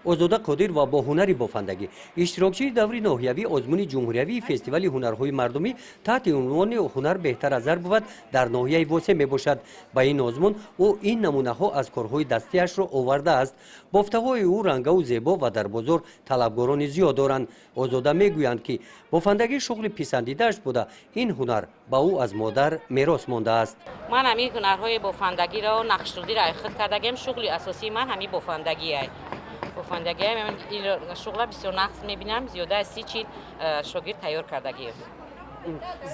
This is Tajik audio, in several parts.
Озода Қодир ва бо ҳунари бофандагӣ иштирокчии даври ноҳиявии озмуни ҷумҳуриявии фестивали ҳунарҳои мардумӣ таҳти унвони «Ҳунар беҳтар аз зар бувад» дар ноҳияи Восе мебошад. Ба ин озмун ӯ ин намунаҳо аз корҳои дастиашро овардааст. Бофтаҳои ӯ рангаву зебо ва дар бозор талабгорони зиёд доранд. Озода мегӯянд, ки бофандагӣ шуғли писандидааш буда, ин ҳунар ба ӯ аз модар мерос мондааст. Ман ҳамин ҳунарҳои бофандагиро, нақшсозиро худ кардагем. Шуғли асосии ман ҳамин бофандагие, бофандагӣ. Шуғла бисёр нағз мебинам. Зиёда аз 30-40 шогирд тайёр кардагием.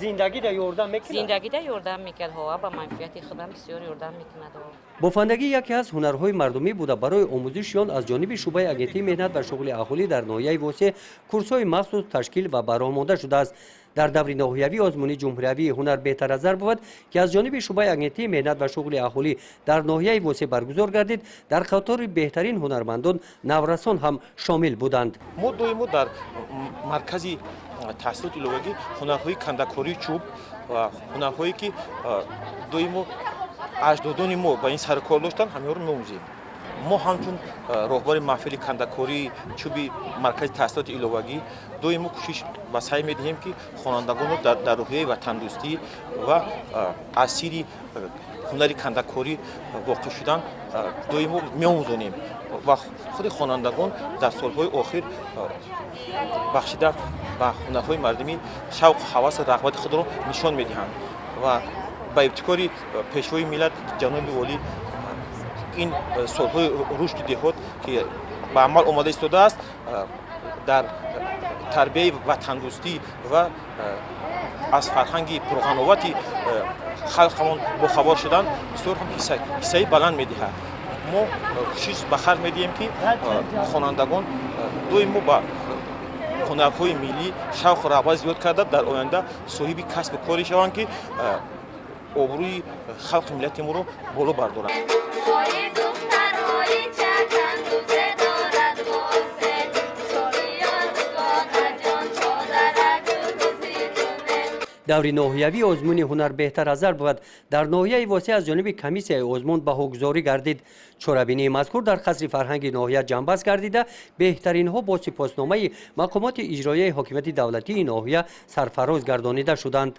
Зиндагида ёрдам мекунад? Зиндагида ёрдам мекунад, ҳо, ба манфиати худам бисёр ёрдам мекунад. Бофандагӣ яке аз ҳунарҳои мардумӣ буда, барои омӯзиши он аз ҷониби шӯъбаи Агентии меҳнат ва шуғли аҳолӣ дар ноҳияи Восе курсҳои махсус ташкил ва ба роҳ монда шудааст. Дар даври ноҳиявии озмуни ҷумҳуриявии «Ҳунар беҳтар аз зар бувад», ки аз ҷониби шӯъбаи Агентии меҳнат ва шуғли аҳолӣ дар ноҳияи Восе баргузор гардид, дар қатори беҳтарин ҳунармандон наврасон ҳам шомил буданд. Мо доимо дар маркази таҳсилоти иловагӣ ҳунарҳои кандакории чӯб ва ҳунарҳое, ки доимо аҷдодони мо ба ин сарукор доштанд, ҳаминҳоро меомӯзем. Мо ҳамчун роҳбари маҳфили кандакории чӯби маркази таҳсилоти иловагӣ доимо кӯшиш ба саъй медиҳем, ки хонандагонро дар рӯҳияи ватандӯстӣ ва асири ҳунари кандакорӣ воқеъ шудан доимо меомӯзонем ва худи хонандагон дар солҳои охир бахшида ба ҳунарҳои мардумӣ шавқу ҳавасу рағбати худро нишон медиҳанд. Ва ба ибтикори Пешвои миллат, ҷаноби олӣ, ин солҳои рушди деҳот, ки ба амал омада истодааст, дар тарбияи ватандӯстӣ ва аз фарҳанги пурғановати халқамон бохабар шудан бисёр ҳам ҳиссаи баланд медиҳад. Мо кӯшиш ба харҷ медиҳем, ки хонандагон доимо ба ҳунарҳои миллӣ шавқу рағбат зиёд карда, дар оянда соҳиби касбу коре шаванд, ки обрӯи халқи миллати моро боло бардоранд. Духтарҳои чакандӯзе дорад Восе, шоиёдгонаҷон чодарак. Даври ноҳиявии озмуни «Ҳунар беҳтар аз зар бувад» дар ноҳияи Восе аз ҷониби комиссияи озмун баҳогузорӣ гардид. Чорабинии мазкур дар қасри фарҳанги ноҳия ҷамъбаст гардида, беҳтаринҳо бо сипосномаи мақомоти иҷроияи ҳокимияти давлатии ноҳия сарфароз гардонида шуданд.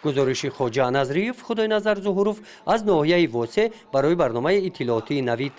Гузориши Хоҷа Назриев, Худойназар Зуҳуров аз ноҳияи Восе барои барномаи иттилоотии «Навид».